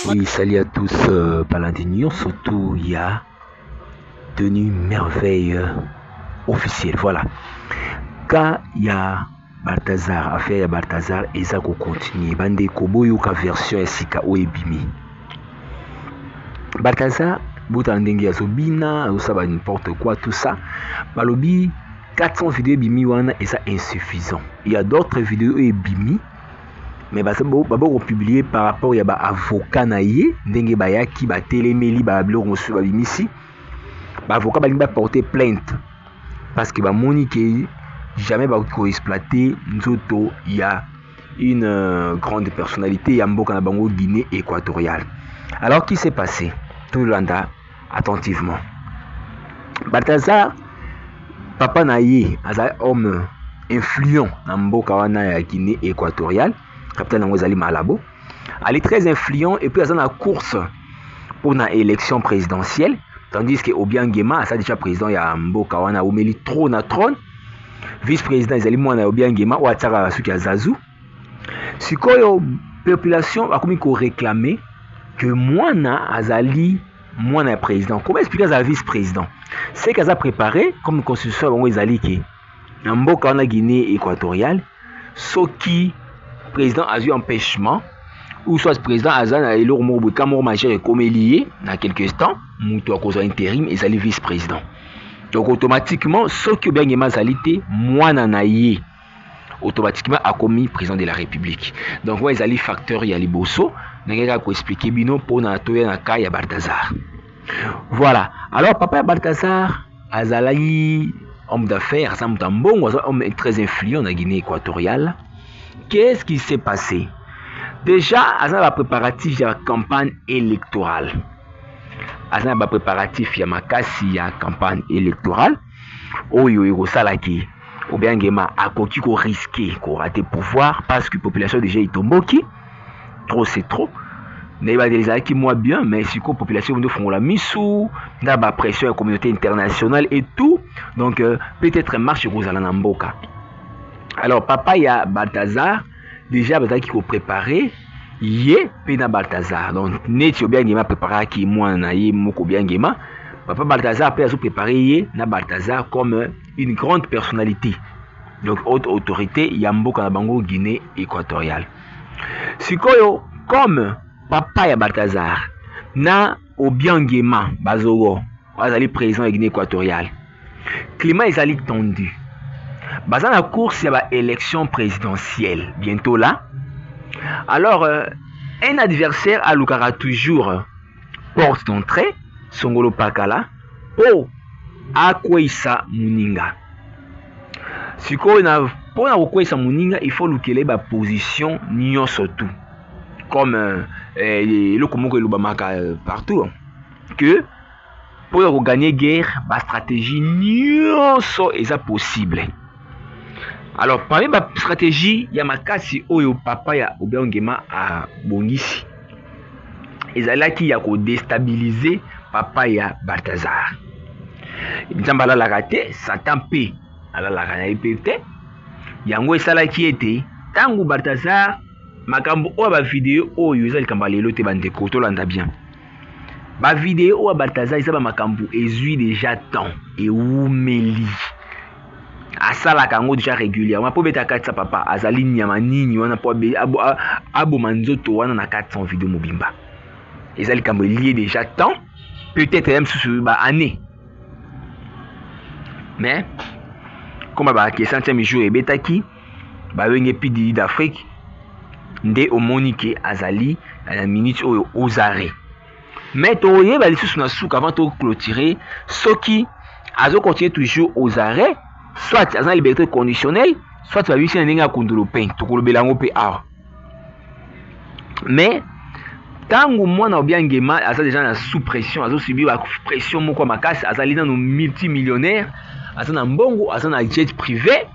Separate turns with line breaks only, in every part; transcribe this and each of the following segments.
Oui, salut à tous, balandi nyonso tout ya tenue merveille officielle. Voilà. Cas ya Balthazar, affaire ya Balthazar eza ko continuer. Bandeko boyoka version ya sika oyo ebimi. Balthazar botala ndenge azobina, azosala n'importe quoi tout ça. Balobi 400 vidéos ebimi wana eza insuffisant. Il y a d'autres vidéos oyo ebimi mais babo kopublier par rapport ya ba avocat na ye ndenge bayaki batelemeli ba biloko mosusu babimisi. Ba avocat balingi ba porter plainte parce que bamoni ke jamais bakoki koexploiter nzoto ya une grande personnalité ya mboka na bango Guinée équatoriale. Alors qui s'est passé? Tolanda attentivement. Balthazar, papa na ye aza homme influent na mboka wana ya Guinée équatoriale, capitale yango ezali Malabo. Elle est très influent et puis aza na course pour na élection présidentielle, tandis que Obiang Nguema aza déjà président ya mboka wana, aumeli trop na trône. Vice-président ezali mwana ya Obiang Nguema oyo atiaka suki ya Zazu. Sikoyo population akomi koréclamer que mwana azali mwana ya président. Comment expliquer aza vice-président? C'est qu'aza préparé comme constitution ya bango ezali ke na mboka wana Guinée équatoriale, soki président azwi empêchement ou soit président aza na eloko moko boye, moko majeur ekomeli ye na quelque temps, moto akozwa intérim ezali vice-président. Donc automatiquement soki Obiang Nguema azali te, mwana na ye automatiquement akomi président de la République. Donc wana ezali facteur ya liboso ndenge kaka koexpliquer bino mpona toya na cas ya Balthazar. Voilà. Alors papa ya Balthazar azalaki homme d'affaires, aza moto ya mbongo, aza homme très influent na Guinée équatoriale. Qu'est-ce qui s'est passé? Déjà aza na bapréparatif ya campagne électorale, aza na bapréparatif ya makasi ya campagne électorale oyo ekosalaki Obiang Nguema akoki korisquer korater pouvoir parce que population déjà etomboki, trop c'est trop. Nayeba ezalaki mwa bien, mais sikoyo population ebandi ofongola misu na bapression ya communauté internationale et tout. Donc peut-être marche ekozala na mboka. Alors papa ya Balthazar déjà bazalaki kopréparer ye mpe na Balthazar. Donc neti Obiang Nguema apréparaki mwana na ye moko Obiang Nguema, papa Balthazar mpe azopréparer ye na Balthazar comme une grande personnalité, donc haute autorité ya mboka na bango Guinée équatoriale. Sikoyo comme papa ya Balthazar na Obiang Nguema bazogo azali président ya Guinée équatoriale, climat ezali tendu, baza na course ya baélection présidentielle bientôt là. Alors un adversaire alukaka toujours porte d'entrée songolo pakala mpo akweyisa moninga. Sikoyo na mpona kokweyisa moninga, il faut lukela ye baposition nyonso tout, comme eloko moko elobamaka partout que mpona kogagner guerre, bastratégie nyonso eza possible. Alors parmi bastratégie ya makasi oyo papa ya Obiang Nguema abongisi ezalaki ya kodéstabiliser papa ya Balthazar. Nzambe alalaka te, Satan mpe alalaka na ye mpe te. Yango esalaki ete ntango Balthazar makambo oyo bavideo oyo eza likambo ya lelo te, bandeko tolanda bien. Bavideo oyo ya Balthazar eza bamakambo ezwi déjà temps, ewumeli, asalaka yango déjà régulièrement mpo beta kati ya papa azali nyama nini wana mpo aboma nzoto wana na 400 video mobimba. Eza likambo elie déjà temps, peut-être ya mosusu baannée, mais comme bakake centième jour ebetaki babenge P. Diddy d'Afrique nde omoni ke azali na minute oyo aux arrêts. Mais toyeba lisusu na suka avant toclôturer soki azocontinue toujours aux arrêts, soit aza na liberté conditionnelle, soit babimisi na ndenge ya kundulu mpe tokolobela yango mpe awa. Mais ntango mwana Obiang Nguema aza déjà na sous pression, azosubir bapression moko ya makasi, azali nano multimillionnaire, aza na mbongo, aza na jet privé,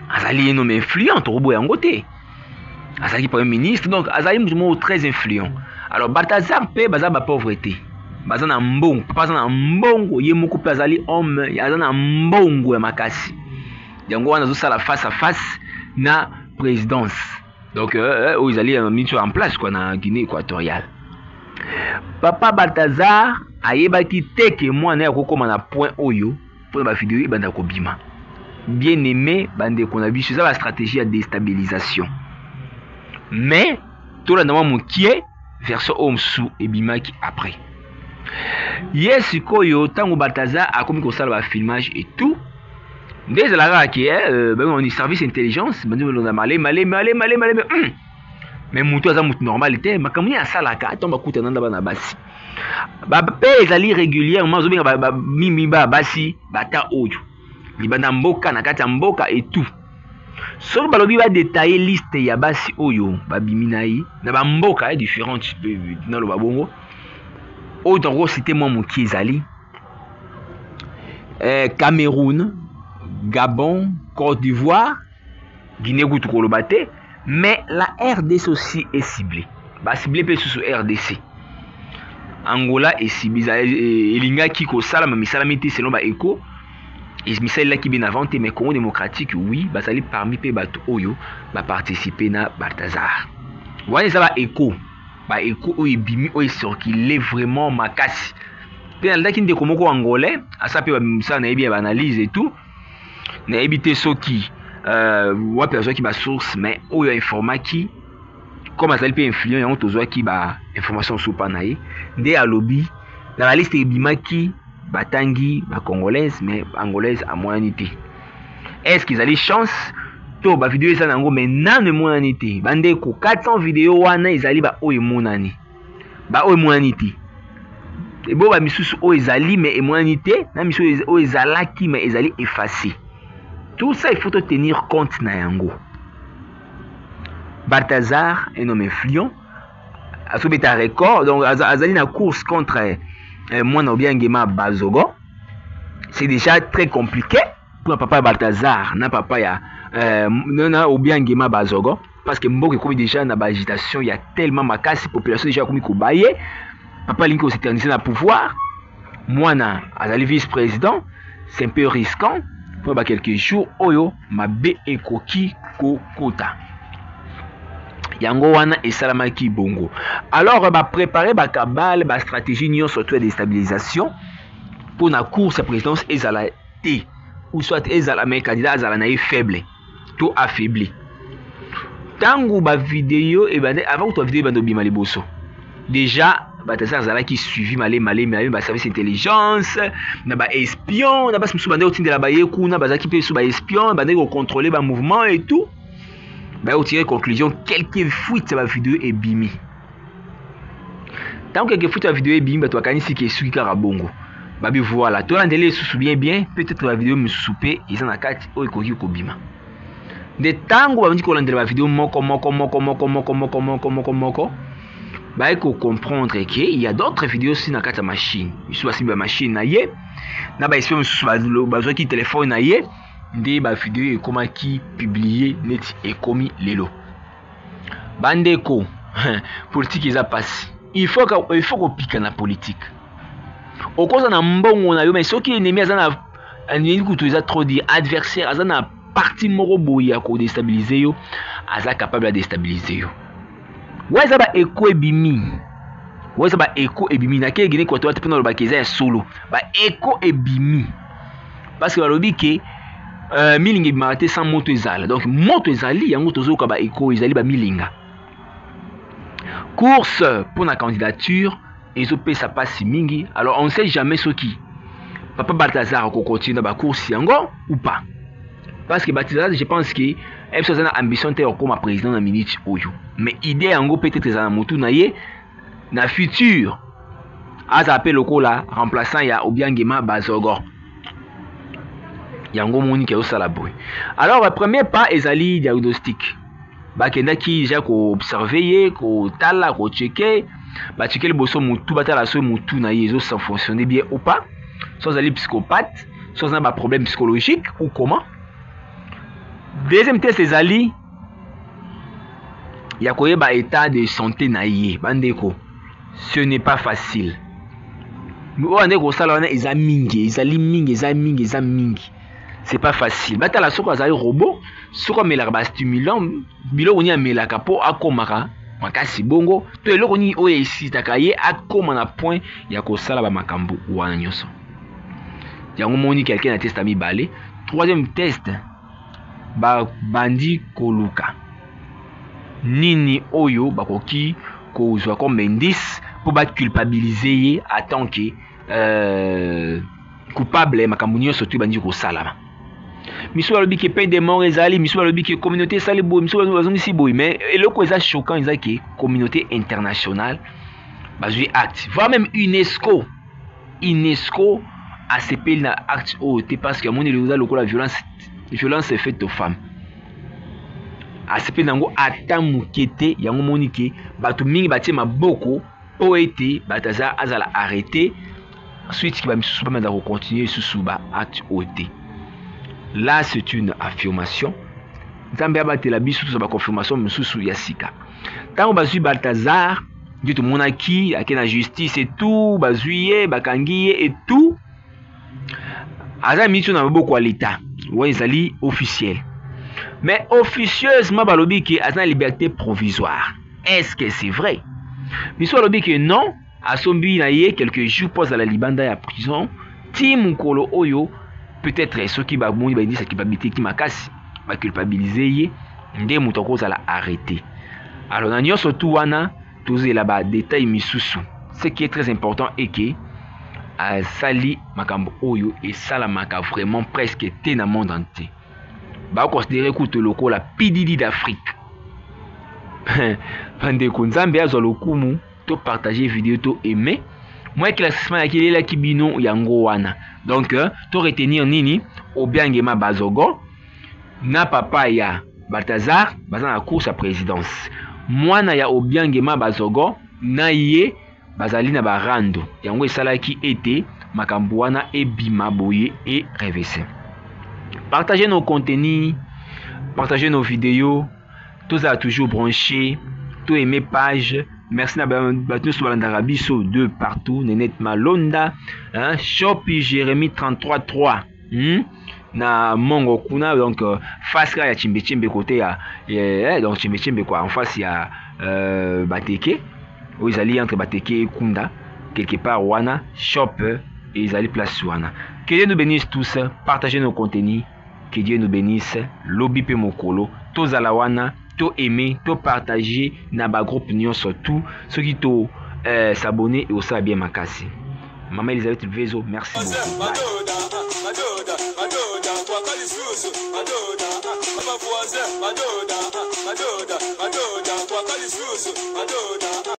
azali ye homme influent, tokoboya yango te, azalaki premier ministre, donc azali moto moko très influent. Alors Balthazar mpe baza bapauvre te. Baza na mbongo, papa aza na mbongo, ye moko mpe azali homme, aza na mbongo ya makasi. Yango wana azosala face à face na présidence. Donc oyo ezali ya miso en place quoi na Guinée équatoriale. Papa Balthazar ayebaki te ke mwana ye akokoma na point oyo mpona ba video ebanda kobima. Bien aimé bandeko na biso, eza ba stratégie ya déstabilisation. Mais tolanda mwa mokie version oyo mosusu ebimaki après. Ye sikoyo ntango Balthazar akomi kosala ba filmage et tout, nde ezalaka kaka ke eh, service intelligence bandi kolonda male male male male male mais moto aza moto normal te. Makambo nini asalaka ntango bakutana na bana basi bape ezali régulièrement azobenga mimi ba basi bata oyo libanda mboka na kati ya mboka et tout. Soki balobi badetaille liste ya basi oyo babimi na ye na bamboka ya différente, naloba bongo oyo tokosite mwa mokie ezali Cameroun, Gabon, Côte d'Ivoire, Guinée kutu koloba te, mais la RDC aussi est ciblée. Ba ciblé mpe susu RDC. Angola esibiza elingaki kosalama misalami te selon ba écho misalelaki bien avant te, mais Congo démocratique, oui, bazali parmi mpe bato oyo baparticipe na Balthazar. Wana eza ba écho, ba écho oyo ebimi, oyo ecircule vraiment makasi. Mpe nalandaki ndeko moko angolais asa mpe bamisala, nayebi ya baanalyse et tout, nayebi te soki wapi azwaki basource, mais oyo ainformaki comme azali mpe influent, yango tozwaki bainformation mosusu mpa na ye. Nde alobi na baliste ebimaki batangi bacongolaise, mais angolaise amonani te. Est ce que ezali chance to bavideo eza nango, mais nano emonani te? Bandeko, 400 video wana ezali baoyo emonani, baoyo emonani te. Ebo bamisusu oyo ezali mais emonani te, na misusu oyo ezalaki mais ezali effacé. Tout ça, il faut tenir compte na yango. Balthazar, un homme influent, azobeta record, donc azali na course contre mwana Obiang Nguema Mbasogo. C'est déjà très compliqué pour papa ya Balthazar na papa ya na Obiang Nguema Mbasogo, parce que mboka ekomi déjà na baagitation ya tellement makasi, population déjà akomi kobaye. Papa alingi kos'éterniser na pouvoir, mwana azali vice président, c'est un peu risquant mpo ba quelques jours oyo mabe ekoki kokota. Yango wana esalamaki bongo. Alors baprépare bakabale, bastratégie nyonso to ya déstabilisation mpo na course ya présidence ezala te, ou soit ezala mais candidat azala na ye faible to affaibli. Ntango bavideo ebande, avant kutu bavideo ebande obima liboso, déjà Balthazar azalaki suivi malemi malemi malemi, baservice intelligence na baespion na basi mosusu bandeki kotindela baye kuna, bazalaki mpe so baespion, bandeki kocontrôle bamouvement et tout. Baye kotire conclusion, quelques fuite ya bavideo ebimi. Ntango quelques fuite ya bavideo ebimi, bato bakanisi ke esuki kaka bongo. Babi voilà, tolandeli lisusu bien bien, peut-être bavideo misusu mpe eza na kati oyo ekoki kobima. Nde ntango babandi kolandela bavideo moko moko moko moko moko moko moko moko moko, baye kocomprendre ke il y a d'autres vidéos aussi na kati ya machine. Misusu basimbi bamachine na ye na baespion, misusu bazwaki telefone na ye, nde bavideo ekomaki publié neti ekomi lelo. Bandeko, politike eza mpasi, il faut kopika na politike. Okoza na mbongo na yo, mais soki ennemi aza na ennemi, kutu eza trop dire, adversaire aza na parti moko boye ya kodéstabiliser yo, aza capable ya déstabiliser yo. Wa eza baécho ebimi, wa eza baécho ebimi. Nake Guinée équatoriale te mpona lobaki eza ya solo. Baécho ebimi parce que balobi ke milinga ebimaka te sans moto ezala. Donc moto ezali, yango tozoyoka baécho ezali bamilinga. Course mpona candidature ezopesa mpasi mingi. Alors on ne sait jamais soki papa Balthazar akokontinue na bacourse yango ou pas, parce que Balthazar, je pense que biso aza na ambition te ya kokóma président na minute oyo, mais idée yango peut-être eza na motu na ye na futur azala mpe lokola remplaçant ya Obiang Nguema Mbasogo. Yango moniki azosala boye. Alors premier pas ezali diagnostic. Bakendaki déjà koobserve ye, kotala, kochecker. Bachecker liboso motu, batala soki motu na ye ezofonctionne bien ou pas, so azali psychopathe, so aza na baproblème psychologique ou comment. Deuxième test ezali ya koyeba état de santé na ye. Bandeko, ce n'est pas facile. Oyo nde kosala wana eza mingi, ezali mingi, eza mingi, eza mingi. C'est pas facile. Batala soko azali robot, soko amelaka ba stimulant, biloko nini amelaka mpo akomaka makasi bongo, to eloko nini oyo esitaka ye akoma na point ya kosala ba makambo wana nyonso. Yango moni quelqu'un na test ya mibale. Troisième test, babandi koluka nini oyo bakoki kozwa comme indice mpo baculpabiliser ye en tant que coupable. Makambo nyonso to ebandi kosalama, miso balobi ke peine de mort ezali, miso balobi ke communauté esali boye, miso bazongisi boye. Mais eloko eza choquant eza ke communauté internationale bazwi acte, voire même UNESCO. UNESCO asepeli na acte oyo te, parce que amoni eza lokola violence faite aux femmes. Asepeli nango ata moke te. Yango moni ke bato mingi batie maboko mpo ete bato aza azala arrêté, ensuite bamisusu bamanda kocontinue lisusu baacte oyo te. Là, c'est une affirmation. Nzambe abatela biso, tozwa baconfirmation mosusu ya sika. Ntango bazwi Baltazar, nde tomonaki ake na justice et tout, bazwi ye, bakangi ye et tout, aza miniti na maboko ya l'État. Wana ezali officiel, mais officieusement balobi ke aza na liberté provisoire. Est-ce que c'est vrai? Biso balobi ke non, asombi na ye quelques jours mpo azala libanda ya prison ti mokolo oyo peut-être soki bamoni baindisa culpabilité ki makasi, baculpabilize ye, nde moto akozala arrêté. Alors na nyonso tu wana, tozela badetail misusu. Ce qui est très important est que asali makambo oyo esalamaka vraiment presque te na monde entier. Baconsidere kutu lokola P. Diddy d'Afrique. Bandeko, Nzambe azwa lokumu. Topartage video, to aime mwa éclaircissement yaki elelaki bino yango wana. Donc to retenir nini? Obiang Nguema Bazogo na papa ya Baltazar baza na course ya présidence. Mwana ya Obiang Nguema Bazogo na ye bazali na barando. Yango esalaki ete makambo wana ebima boye e revese. Partagez nos contenus, partagez nos vidéos, tozala toujours branché, to aimer page. Merci na bato nyonso balandaka biso de partout. Nenet Malonda, hein, Shop Jérémy 333, Na Mongo kuna, donc face kaka ya Chimbechimbe, côté ya donc Chimbechimbe quoi, en face ya Bateke oyo ezali entre Bateke Ekunda, quelque part wana shop ezali, place wana. Que Dieu nous bénisse tous. Partagez nos contenus. Que Dieu nous bénisse. Lobi mpe mokolo tozala wana, to aimer, to partager na bagroupe nyonso tout. Soki to s'abonner, osala bien makasi. Mama Elisabeth Vezo, merci beaucoup. Bye.